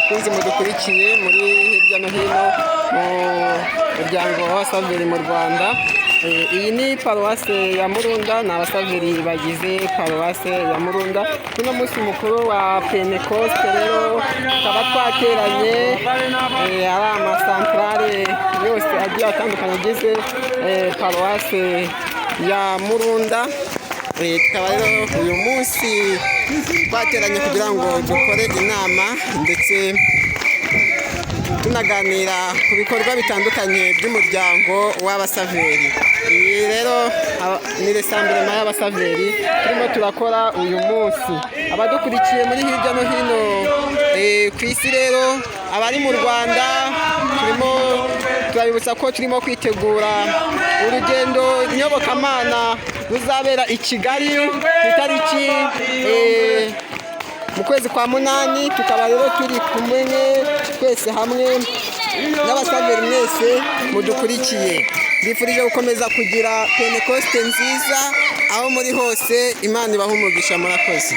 Bakunzi mudukurikiye muri hirya no hino mu muryango w'Abasaveri mu Rwanda. Iyi ni paruwase ya Murunda, ni Abasaveri bagize paruwase ya Murunda. Uno munsi mukuru wa Pentekoste rero tukaba twateranye, ari amasantarare yose agiye atandukanye agize paruwase ya Murunda. Tukaba rero uyu munsi twateranye kugira ngo dukore inama ndetse tunaganira ku bikorwa bitandukanye by'umuryango w'Abasaveri. Iyi rero ni rassemblement y'Abasaveri turimo turakora uyu munsi. Abadukurikiye muri hirya no hino ku isi rero, abari mu Rwanda, turimo turabibutsa ko turimo kwitegura urugendo nyobokamana ruzabera i Kigali ku itariki mu kwezi kwa munani. Tukaba rero turi kumwe twese hamwe n'Abasaveri mwese mudukurikiye. Mbifurije gukomeza kugira Pentekoste nziza aho muri hose. Imana ibahe umugisha, murakoze.